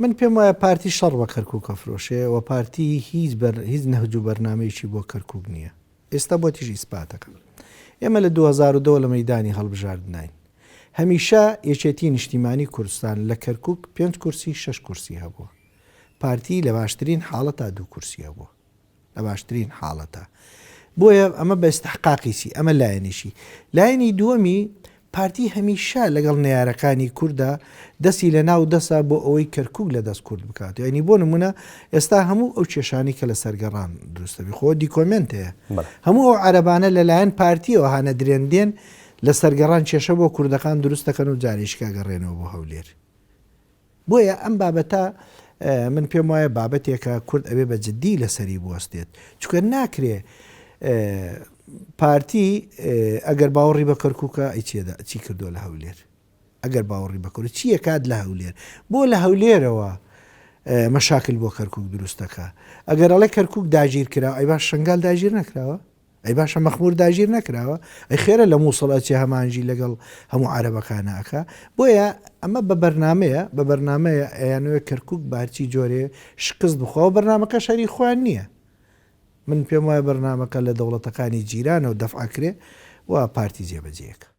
من پێم وایە پارتی شەڕ بە کەرکوک ئەفرۆشێ و پارتی هیچ بەر هیچ نەهج و بەرنامەیەکی بۆ کەرکوک نییە. ئێستا بۆتیش ئیسپاتەکەم. ئێمە لە 2010 لە مەیدانی هەڵبژاردناین. هەمیشە یەکێتی نیشتیمانی کوردستان لە کەرکوک پێنج کورسی شەش کورسی هەبووە. پارتی لە باشترین حاڵەتا دوو کورسی هەبووە. لە باشترین حاڵەتا. بۆیە ئەمە بە ئیستحقاقی چی؟ ئەمە لایەنێکی. لایەنی دووەمی پارتی هەمیشە لەگەڵ نەیارەکانی کوردا دەستی لە ناو دەسە بۆ ئەوەی کەرکوک لە دەست کورد بکات. یانی بۆ نمونە ئێستا هەموو ئەو کێشانەی کە لە سەرگەڕان دروست دەبی خۆ دیکۆمێنت هەیە. هەموو ئەو عەرەبانە لە لایەن پارتیەوە هانەدرێن دێن لە سەرگەڕان کێشە بۆ کوردەکان دروست دەکەن و جارێکیکە ئەگەڕێنەوە بۆ هەولێر. بۆیە ئەم بابەتە من پێم وایە بابەتێکە کورد ئەبێ بە جددی لەسەری بوەستێت چونکە ناکرێ پارتی ئەگەر باوەڕی بە کەرکووکە ئەی چێدا چی کردووە لە هەولێر ئەگەر باوەڕی بە کورد چی ئەکات لە هەولێر بۆ لە هەولێرەوە مەشاکل بۆ کەرکوک دروستەکە ئەگەر ئەڵێ کەرکوک داگیر کرا ئەی باش شنگال داگیر نەکراوە ئەی باشە مەخمور داگیر نەکراوە؟ ئەی خێرە لە موسڵ ئەچێ هەمانگی لەگەڵ هەموو عەرەبەکانا ئەکا؟ بۆیە ئەمە بە بەرنامەیە، بە بەرنامەیە ئەیانەوێ کەرکوک بە هەرچی جۆرێ شکست بخوا و بەرنامەکەش هەر هی خۆیان نییە. من پێم وایە بەرنامەکە لە دەوڵەتەکانی جیرانەوە دەفع ئەکرێ و پارتی جێبەجێی ئەکا.